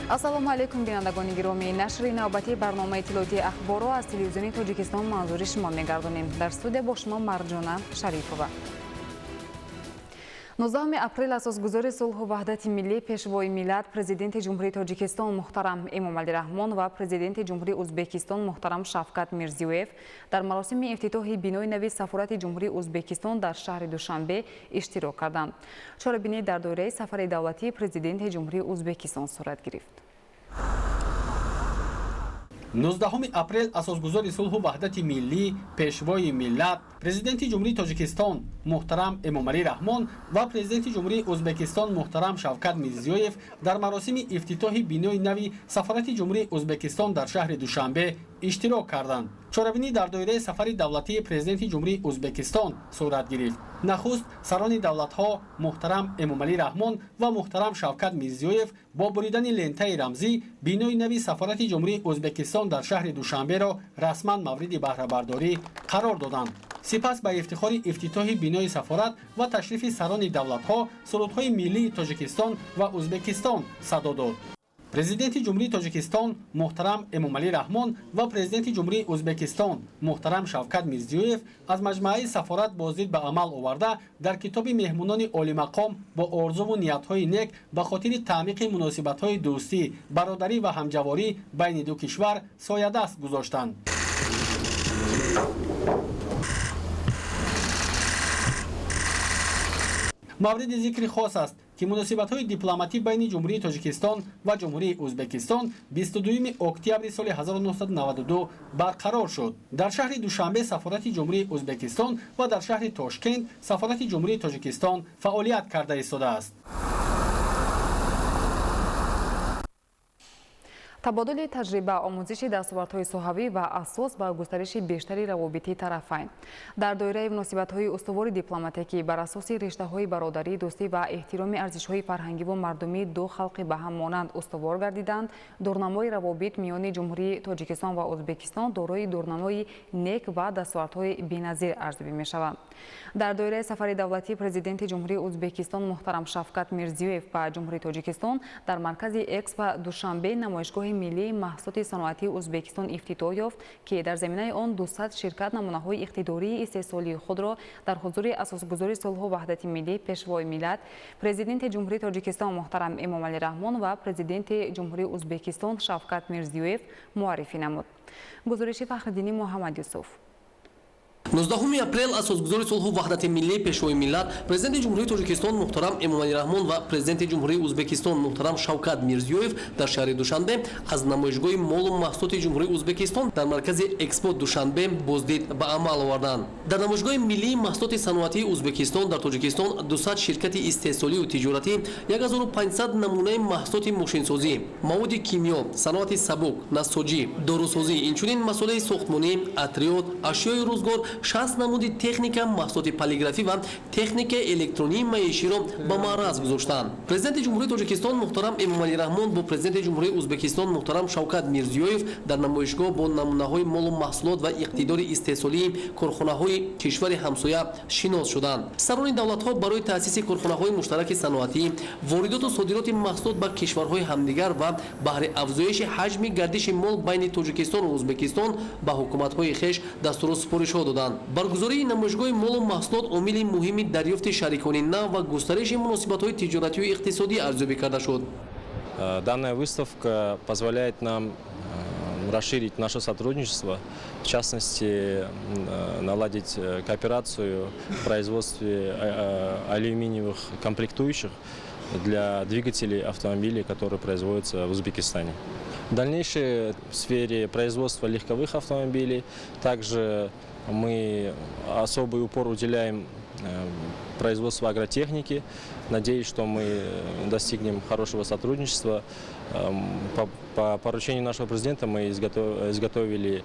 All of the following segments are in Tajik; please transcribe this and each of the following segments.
Ассалому алайкум, бинандагони гиромӣ. Нашри навбатии барномаи иттилоотии Ахборро аз Телевизиони Тоҷикистон манзури шумо мегардонем. Дар студия бо шумо Марҷона Шарифова. 19 апрел асосгузори сулҳу ваҳдати миллӣ, Пешвои миллат, Президенти Ҷумҳурии Тоҷикистон муҳтарам Эмомалӣ Раҳмон ва Президенти Ҷумҳурии Ӯзбекистон муҳтарам Шавкат Мирзиёев дар маросими ифтитоҳи бинои нави сафорати Ҷумҳурии Ӯзбекистон дар шаҳри Душанбе иштирок карданд. Чорабинӣ дар доираи сафари давлатии Президенти Ҷумҳурии Ӯзбекистон сурат гирифт. 19 апрел асосгузори сулҳу ваҳдати миллӣ, Пешвои миллат, Президенти Ҷумҳурии Тоҷикистон муҳтарам Эмомалӣ Раҳмон ва Президенти Ҷумҳурии Ӯзбекистон муҳтарам Шавкат Мирзиёев дар маросими ифтитоҳи бинои нави сафорати Ҷумҳурии Ӯзбекистон дар шаҳри Душанбе иштирок карданд. Чорабинӣ дар доираи сафари давлатии Президенти Ҷумҳурии Ӯзбекистон сурат гирифт. Нахуст сарони давлатҳо муҳтарам Эмомалӣ Раҳмон ва муҳтарам Шавкат Мирзиёев бо буридани лентаи рамзӣ бинои нави сафорати Ҷумҳурии Ӯзбекистон дар шаҳри Душанберо расман мавриди баҳрабардорӣ қарор доданд. Сипас ба ифтихори ифтитоҳи бинои сафорат ва ташрифи сарони давлатҳо сурудҳои миллии Тоҷикистон ва Ӯзбекистон садо дод. Президенти Ҷумҳурии Тоҷикистон муҳтарам Эмомалӣ Раҳмон ва Президенти Ҷумҳурии Ӯзбекистон муҳтарам Шавкат Мирзиёев аз маҷмӯаи сафорат боздид ба амал оварда, дар китоби меҳмонони олимақом бо орзуву ниятҳои нек ба хотири таъмиқи муносибатҳои дӯстӣ, бародарӣ ва ҳамҷаворӣ байни ду кишвар соядаст гузоштанд. Мавриди зикри хос аст, ки муносибатҳои дипломатӣ байни Ҷумҳурии Тоҷикистон ва Ҷумҳурии Ӯзбекистон 22 октябри соли 1992 барқарор шуд. Дар шаҳри Душанбе сафорати Ҷумҳурии Ӯзбекистон ва дар шаҳри Тошкент сафорати Ҷумҳурии Тоҷикистон фаъолият карда истодааст. Табодули таҷриба, омӯзиши дастовардҳои соҳавӣ ва асос ба густариши бештари равобити тарафайн. Дар доираи муносибатҳои устувори дипломатикӣ бар асоси риштаҳои бародарӣ, дӯстӣ ва эҳтироми арзишҳои фарҳангиву мардумии ду халқи ба ҳам монанд устувор гардиданд, дурнамои равобит миёни Ҷумҳурии Тоҷикистон ва Ӯзбекистон дорои дурнамои нек ва дастовардҳои беназир арзёбӣ мешаванд. Дар доираи сафари давлатии Президенти Ҷумҳурии Ӯзбекистон муҳтарам Шавкат Мирзиёев ба Ҷумҳурии Тоҷикистон дар маркази Экспо Душанбе намоишгоҳи миллии маҳсулоти саноатии Ӯзбекистон ифтитоҳ ёфт, ки дар заминаи он 200 ширкат намунаҳои иқтидории истеҳсолии худро дар ҳузури асосгузори сулҳу ваҳдати миллӣ, Пешвои миллат, Президенти Ҷумҳурии Тоҷикистон муҳтарам Эмомалӣ Раҳмон ва Президенти Ҷумҳурии Ӯзбекистон Шавкат Мирзиёев муаррифӣ намуд. Гузориши Фахриддини Муҳаммадюсуф. 19 апрел асосгузори сулҳу ваҳдати миллӣ, Пешвои миллат, Президенти Ҷумҳурии Тоҷикистон муҳтарам Эмомалӣ Раҳмон ва Президенти Ҷумҳурии Ӯзбекистон муҳтарам Шавкат Мирзиёев дар шаҳри Душанбе аз намоишгоҳи молу маҳсулоти Ҷумҳурии Ӯзбекистон дар маркази Экспо Душанбе боздид ба амал оварданд. Дар намоишгоҳи миллии маҳсулоти саноатии Ӯзбекистон дар Тоҷикистон 200 ширкати истеҳсолию тиҷоратӣ 1500 намунаи маҳсулоти мошинсозӣ, маводи кимиё, саноати сабук, нассоҷӣ, дорусозӣ, инчунин масолеҳи сохтмонӣ, атриёт, ашёи рӯзгор, 60 намуди техника, маҳсулоти полиграфӣ ва техникаи электронии маиширо ба маъраз гузоштанд. Президенти Ҷумҳурии Тоҷикистон муҳтарам Эмомалӣ Раҳмон бо Президенти Ҷумҳурии Ӯзбекистон муҳтарам Шавкат Мирзиёев дар намоишгоҳ бо намунаҳои молу маҳсулот ва иқтидори истеҳсолии корхонаҳои кишвари ҳамсоя шинос шуданд. Сарони давлатҳо барои таъсиси корхонаҳои муштараки саноатӣ, воридоту содироти маҳсулот ба кишварҳои ҳамдигар ва баҳри афзоиши ҳаҷми гардиши мол байни Тоҷикистону Ӯзбекистон ба ҳукуматҳои хеш дастуру супоришҳо доданд. Баргузории намоишгоҳи молу маҳсулот омили муҳими дарёфти шарикони нав ва густариши муносибатҳои тиҷоратию иқтисодӣ арзёбӣ карда шуд. Данная выставка позволяет нам расширить наше сотрудничество, в частности, наладить кооперацию в производстве алюминиевых комплектующих для двигателей автомобилей, которые производятся в Узбекистане. Дальнейшее в сфере производства легковых автомобилей. Также мы особый упор уделяем производству агротехники. Надеюсь, что мы достигнем хорошего сотрудничества. По поручению нашего президента мы изготовили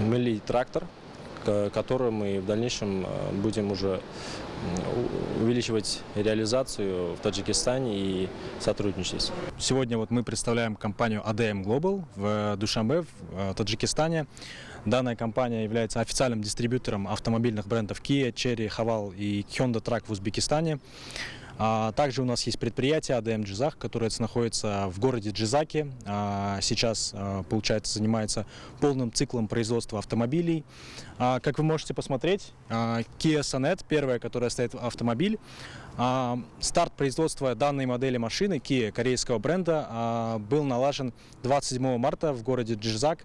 мили-трактор, который мы в дальнейшем будем уже увеличивать реализацию в Таджикистане и сотрудничать. Сегодня вот мы представляем компанию ADM Global в Душанбе, в Таджикистане. Данная компания является официальным дистрибьютором автомобильных брендов Kia, Chery, Haval и Hyundai Truck в Узбекистане. Также у нас есть предприятие АДМ Джизах, которое находится в городе Джизаке. Сейчас, получается, занимается полным циклом производства автомобилей. Как вы можете посмотреть, Kia Sonet, первая, которая стоит автомобиль. Старт производства данной модели машины Kia корейского бренда был налажен 27 марта в городе Джизак,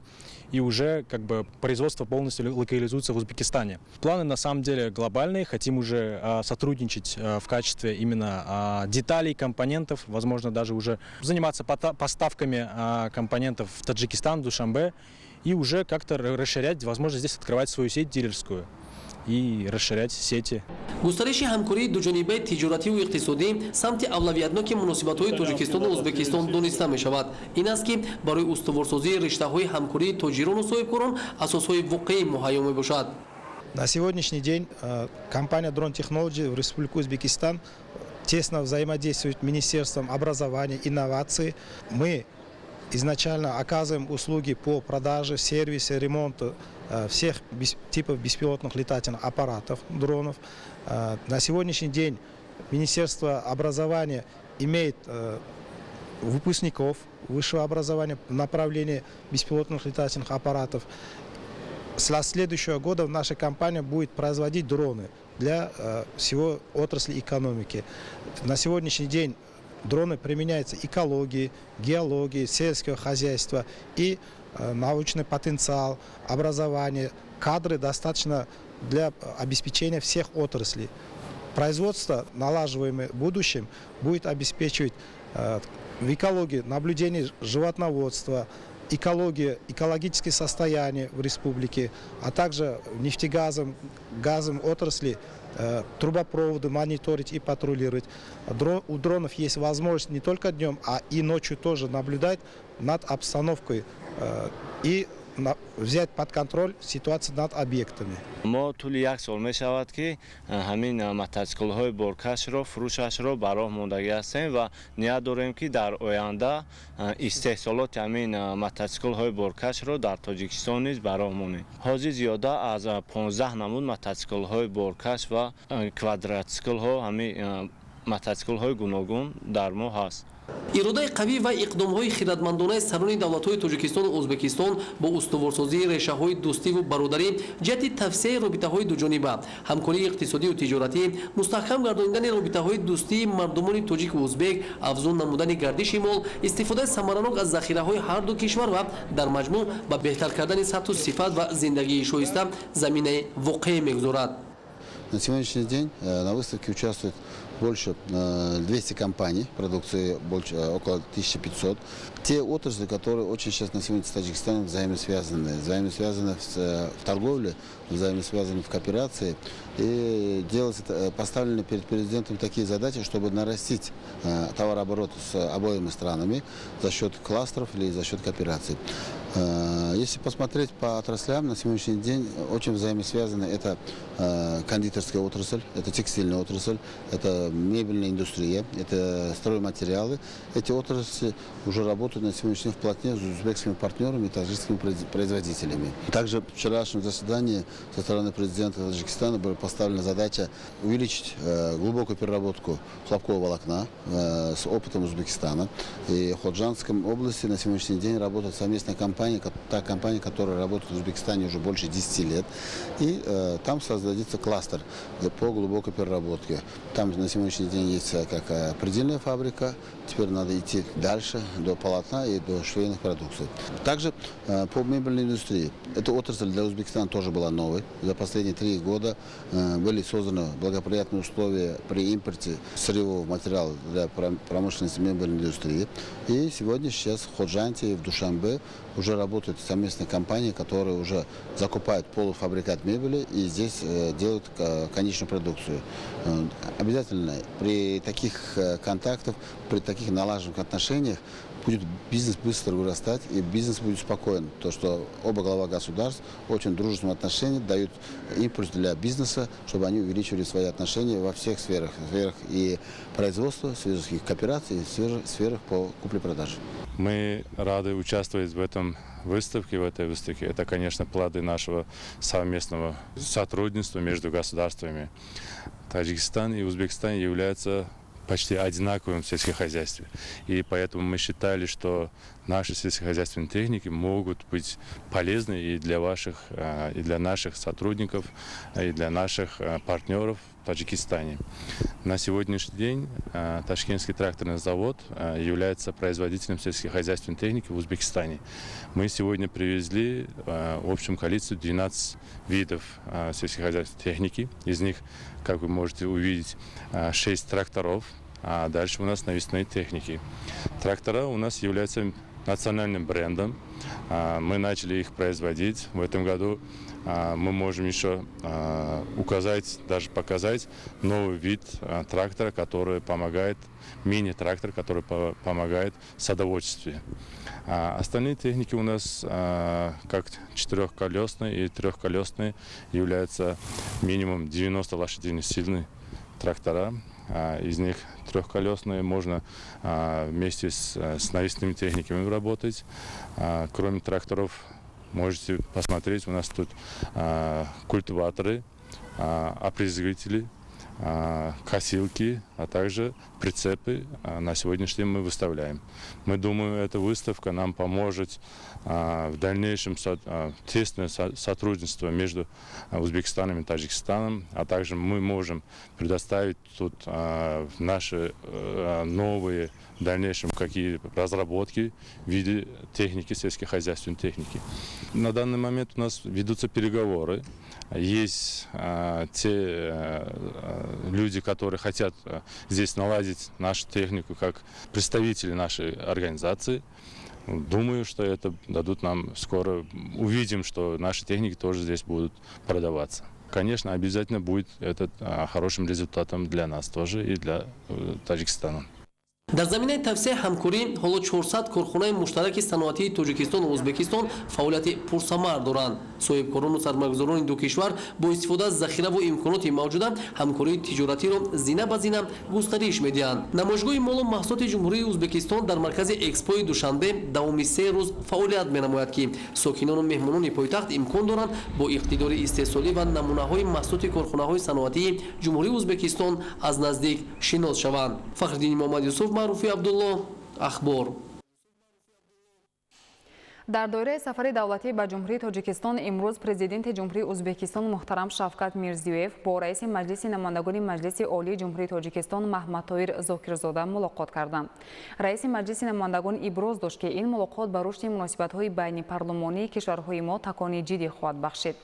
и уже как бы производство полностью локализуется в Узбекистане. Планы на самом деле глобальные, хотим уже сотрудничать в качестве именно деталей, компонентов, возможно, даже уже заниматься поставками компонентов в Таджикистан, Душанбе, и уже как-то расширять, возможно, здесь открывать свою сеть дилерскую и расширять сети. Густариши ҳамкории дуҷонибаи тиҷоративу иқтисодӣ самти авлавиятноки муносибатҳои Тоҷикистону Ӯзбекистон дониста мешавад. Ин аст, ки барои устуворсозии риштаҳои ҳамкории тоҷирону соҳибкорон асосҳои воқеӣ муҳайё мебошад. На сегодняшний день компания Drone Technology в Республику Узбекистан тесно взаимодействует с Министерством образования, инноваций. Мы изначально оказываем услуги по продаже, сервисе, ремонту всех типов беспилотных летательных аппаратов, дронов. На сегодняшний день Министерство образования имеет выпускников высшего образования в направлении беспилотных летательных аппаратов. С следующего года наша компания будет производить дроны для всего отрасли экономики. На сегодняшний день дроны применяются экологии, геологии, сельского хозяйства и научный потенциал, образование, кадры достаточно для обеспечения всех отраслей. Производство, налаживаемое в будущем, будет обеспечивать в экологии наблюдение животноводства, экология, экологическое состояние в республике, а также нефтегазом, газом отрасли, трубопроводы мониторить и патрулировать. У дронов есть возможность не только днем, а и ночью тоже наблюдать над обстановкой и взять под контроль ситуацию над объектами. Мо тӯли як сол мешавад, ки ҳамин мотоциклҳои боркашро фурӯшашро ба роҳ мондагӣ ҳастем ва ният дорем, ки дар оянда истеҳсолоти ҳамин мотоциклҳои боркашро дар Тоҷикистон низ ба роҳ монем. Ҳозир зиёда аз 15 намуд мотоциклҳои боркаш ва квадратсиклҳо, ҳамин мотоциклҳои гуногун дар мо ҳаст. Иродаи қавӣ ва иқдомҳои хиратмандонаи сарони давлатҳои Тоҷикистону Ӯзбекистон бо устуворсозии решаҳои дӯстиву бародарӣ ҷиҳати тавсеаи робитаҳои дуҷониба, ҳамкории иқтисодию тиҷоратӣ, мустаҳкам гардонидани робитаҳои дӯстии мардумони тоҷику ӯзбек, афзун намудани гардиши мол, истифодаи самаранок аз захираҳои ҳар ду кишвар ва дар маҷмӯъ ба беҳтар кардани сатҳу сифат ва зиндагии шоиста заминаи воқеӣ мегузорад. На сегодняшний день на выставке участвует больше 200 компаний, продукции больше, около 1500. Те отрасли, которые очень сейчас на сегодня с Таджикистаном взаимосвязаны. Взаимосвязаны в торговле, взаимосвязаны в кооперации. И делать, поставлены перед президентом такие задачи, чтобы нарастить товарооборот с обоими странами за счет кластеров или за счет кооперации. Если посмотреть по отраслям, на сегодняшний день очень взаимосвязаны: это кондитерская отрасль, это текстильная отрасль, это мебельная индустрия, это стройматериалы. Эти отрасли уже работают на сегодняшний день вплотную с узбекскими партнерами и таджикскими производителями. Также в вчерашнем заседании со стороны президента Таджикистана была поставлена задача увеличить глубокую переработку хлопкового волокна с опытом Узбекистана. И в Ходжанском области на сегодняшний день работает совместная компания, та компания, которая работает в Узбекистане уже больше 10 лет. И там создадится кластер по глубокой переработке. Там на сегодняшний день есть как прядильная фабрика, теперь надо идти дальше до полотна и до швейных продукций. Также по мебельной индустрии. Эта отрасль для Узбекистана тоже была новой. За последние 3 года были созданы благоприятные условия при импорте сырьевого материала для промышленности мебельной индустрии. И сегодня сейчас в Ходжанте и в Душанбе уже работают совместные компании, которые уже закупают полуфабрикат мебели и здесь делают конечную продукцию. Обязательно при таких контактах, при таких налаженных отношениях будет бизнес быстро вырастать и бизнес будет спокоен. То, что оба глава государств очень дружественном отношении дают импульс для бизнеса, чтобы они увеличивали свои отношения во всех сферах. В сферах и производства, в сферах их кооперации, в сферах по купле-продаже. Мы рады участвовать в этой выставке. Это, конечно, плоды нашего совместного сотрудничества между государствами. Таджикистан и Узбекистан являются почти одинаковыми в сельском хозяйстве. И поэтому мы считали, что наши сельскохозяйственные техники могут быть полезны и для ваших, и для наших сотрудников, и для наших партнеров в Таджикистане. На сегодняшний день Ташкентский тракторный завод является производителем сельскохозяйственной техники в Узбекистане. Мы сегодня привезли в общем количестве 12 видов сельскохозяйственной техники. Из них, как вы можете увидеть, 6 тракторов, а дальше у нас навесные техники. Трактора у нас являются национальным брендом. Мы начали их производить. В этом году мы можем еще указать, даже показать новый вид трактора, который помогает, мини-трактор, который помогает в садоводстве. Остальные техники у нас, как четырехколесные и трехколесные, являются минимум 90 лошадиных сил трактора. Из них трехколесные можно вместе с навесными техниками работать. Кроме тракторов, можете посмотреть, у нас тут культиваторы, опрыскиватели, косилки, а также прицепы на сегодняшний день мы выставляем. Мы думаем, эта выставка нам поможет в дальнейшем тесное сотрудничество между Узбекистаном и Таджикистаном, а также мы можем предоставить тут наши новые в дальнейшем какие разработки в виде техники, сельскохозяйственной техники. На данный момент у нас ведутся переговоры. Есть те люди, которые хотят здесь наладить нашу технику как представители нашей организации. Думаю, что это дадут нам скоро. Увидим, что наши техники тоже здесь будут продаваться. Конечно, обязательно будет это хорошим результатом для нас тоже и для Таджикистана. Дар заминаи тавсеаи ҳамкорӣ ҳоло 400 корхонаи муштараки саноатии Тоҷикистону Ӯзбекистон фаъолияти пурсамар доранд. Соҳибкорону сармоягузорони ду кишвар бо истифода аз захираву имконоти мавҷуда ҳамкории тиҷоратиро зина ба зина густариш медиҳанд. Намоишгоҳи молу маҳсулоти Ҷумҳурии Ӯзбекистон дар маркази Экспои Душанбе давоми 3 рӯз фаъолият менамояд, ки сокинону меҳмонони пойтахт имкон доранд бо иқтидори истеҳсолӣ ва намунаҳои маҳсулоти корхонаҳои саноатии Ҷумҳурии Ӯзбекистон аз наздик шинос шаванд. Фахриддини Муҳаммад Юсуф, Маъруфи Абдулло, Ахбор. Дар доираи сафари давлатӣ ба Ҷумҳурии Тоҷикистон имрӯз Президенти Ҷумҳурии Ӯзбекистон муҳтарам Шавкат Мирзиёев бо раиси Маҷлиси намояндагони Маҷлиси Олии Ҷумҳурии Тоҷикистон Маҳмадтоир Зокирзода мулоқот карданд. Раиси Маҷлиси намояндагон иброз дошт, ки ин мулоқот ба рушди муносибатҳои байнипарлумонии кишварҳои мо такони ҷиддӣ хоҳад бахшид.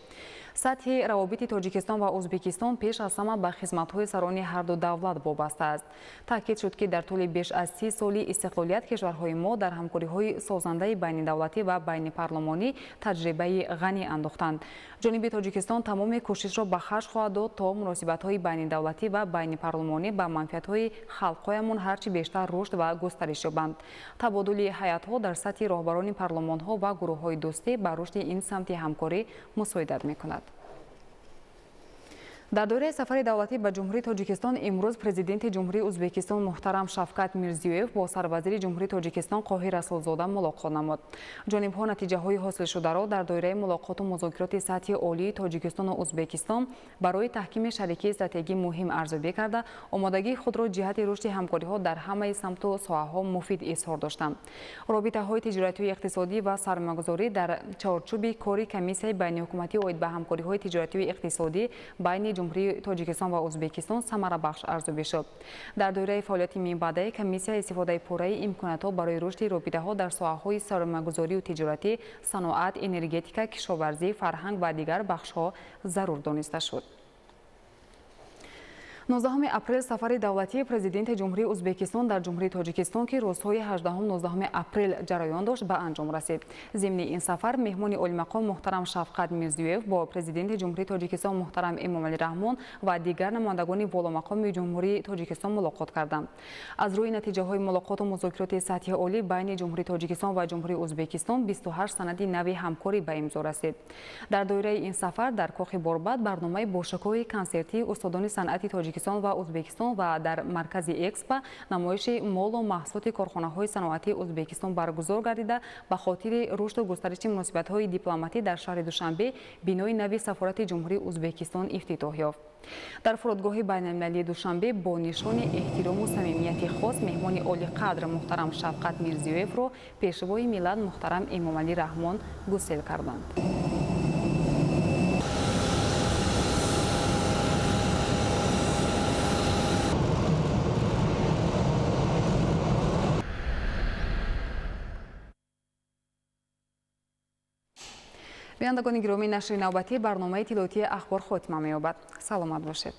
Сатҳи равобити Тоҷикистон ва Ӯзбекистон пеш аз ҳама ба хизматҳои сарони ҳарду давлат вобаста аст. Таъкид шуд, ки дар тӯли беш аз 30 соли истиқлолият кишварҳои мо дар ҳамкориҳои созандаи байнидавлатӣ ва байнипарлумонӣ таҷрибаи ғанӣ андохтанд. Ҷониби Тоҷикистон тамоми кӯшишро ба харҷ хоҳад дод, то муносибатҳои байнидавлатӣ ва байнипарлумонӣ ба манфиатҳои халқҳоямон ҳарчи бештар рушд ва густариш ёбанд. Табодули ҳайатҳо дар сатҳи роҳбарони парлумонҳо ва гурӯҳҳои дӯстӣ ба рушди ин самти ҳамкорӣ мусоидат мекунад. Дар доираи сафари давлатӣ ба Ҷумҳурии Тоҷикистон имрӯз Президенти Ҷумҳурии Ӯзбекистон муҳтарам Шавкат Мирзиёев бо сарвазири Ҷумҳурии Тоҷикистон Қоҳир Расулзода мулоқот намуд. Ҷонибҳо натиҷаҳои ҳосилшударо дар доираи мулоқоту музокироти сатҳи олии Тоҷикистону Ӯзбекистон барои таҳкими шарикии стратегӣ муҳим арзёбӣ карда, омодагии худро ҷиҳати рушди ҳамкориҳо дар ҳамаи самту соҳаҳо муфид изҳор доштанд. Робитаҳои тиҷоратию иқтисодӣ ва сармоягузорӣ дар чорчӯби кори комиссияи байниҳукуматӣ оид ба ҳамкориҳои тиҷоратию иқтисодӣ байни Ҷумҳурии Тоҷикистон ва Ӯзбекистон самарабахш арзёбӣ шуд. Дар доираи фаъолияти минбаъдаи комиссия истифодаи пурраи имкониятҳо барои рушди робитаҳо дар соҳаҳои сармоягузорию тиҷоратӣ, саноат, энергетика, кишоварзӣ, фарҳанг ва дигар бахшҳо зарур дониста шуд. 19 апрел сафари давлатии Президенти Ҷумҳурии Ӯзбекистон дар Ҷумҳурии Тоҷикистон, ки рӯзҳои 18-19 апрел ҷараён дошт, ба анҷом расид. Зимни ин сафар меҳмони олимақом муҳтарам Шавкат Мирзиёев бо Президенти Ҷумҳурии Тоҷикистон муҳтарам Эмомалӣ Раҳмон ва дигар намояндагони боломақоми Ҷумҳурии Тоҷикистон мулоқот карданд. Аз рӯи натиҷаҳои мулоқоту музокироти сатҳи олӣ байни Ҷумҳурии Тоҷикистон ва Ҷумҳурии Ӯзбекистон 28 санади нави ҳамкорӣ ба имзо расид. Дар доираи ин сафар дар Кохи Борбад барномаи бошукӯҳи консертии устодони санъати Тоҷикистон Тоҷикистон ва Узбекистон ва дар маркази Экспо намоиши молу маҳсулоти корхонаҳои саноатии Узбекистон баргузор гардида, ба хотири рушду густариши муносибатҳои дипломатӣ дар шаҳри Душанбе бинои нави сафорати Ҷумҳурии Узбекистон ифтитоҳ ёфт. Дар фурудгоҳи байналмилалии Душанбе бо нишони эҳтирому самимияти хос меҳмони олиқадр муҳтарам Шавкат Мирзиёевро пешвои миллат муҳтарам Эмомалӣ Раҳмон гусел карданд. Бинандагони гиромӣ, нашри навбатии барномаи иттилоотии Ахбор хотима меёбад. Саломат бошед.